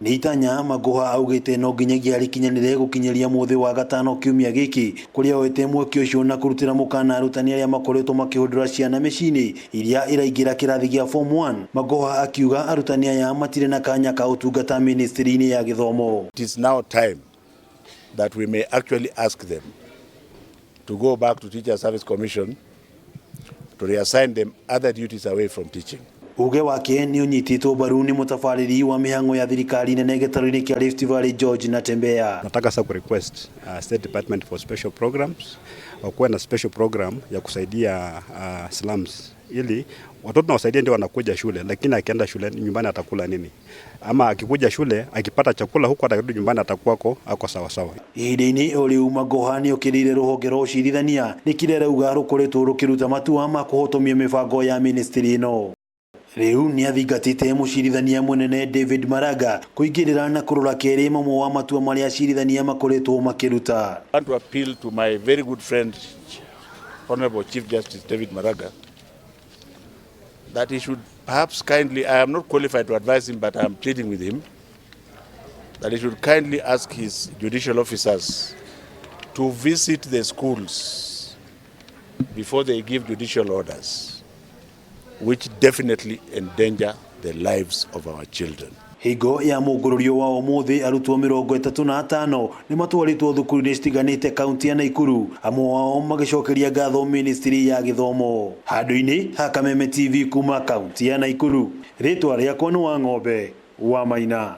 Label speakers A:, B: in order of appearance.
A: Nĩ itanya Magoha augĩte no nginyagia rĩkinyanĩre gũkinyĩria mũthĩ wa gatano kiumia gĩkĩ, kũrĩa oete mweke ũcio na kũrutĩra mũkana arutani arĩa makoretwo makĩhũndũra ciana mĩciĩ-inĩ iria iraingĩra kĩrathi gĩa form 1. Magoha akiuga arutani aya matirĩ na kanya ka ũtungata ministry-inĩ ya gĩthomo.
B: It is now time that we may actually ask them to go back to Teacher Service Commission to reassign them other duties away from teaching.
A: Uge wake nĩ ũnyitĩtwo mbaru nĩ mũtabarĩri wa mĩhang'o ya thirikari nene gĩtarũ-inĩ kĩa Rift Valley George Natembeya.
C: Nataka sasa kurequest State Department for Special Programs wakuwe na special program ya kusaidia slums ili watoto nawasaidia ndio wanakuja shule, lakini akienda shule nyumbani atakula nini? Ama akikuja shule akipata chakula huku atarudi nyumbani atakuwa ako sawa sawa.
A: Ihinda-inĩ o rĩu Magoha nĩ okĩrĩire rũhonge rwa ũcirithania nĩ kĩrĩa arauga rũkoretwo rũkĩruta matua ma kũhotomia mĩbango ya ministry ĩno. Rĩu nĩ athingatĩte mũcirithania mũnene David Maraga kũingĩrĩra na kũrora kerĩ mamwe wa matua marĩa acirithania makoretwo makĩruta.
B: I want to appeal to my very good friend, Honorable Chief Justice David Maraga, that he should perhaps kindly, I am not qualified to advise him, but I am pleading with him, that he should kindly ask his judicial officers to visit the schools before they give judicial orders, which definitely endanger the lives of our children.
A: Hingo ya mũngũrũrio wa ũmũthĩ, arutwo 35 nĩ matwarĩtwo thukuru-inĩ citiganĩte kaunti ya Naikuru, amwe ao magĩcokeria ngatho ministry ya gĩthomo. Handũ-inĩ ha Kameme TV kuma kaunti ya Naikuru, rĩtwa rĩakwa nĩ wa ng'ombe wa Maina.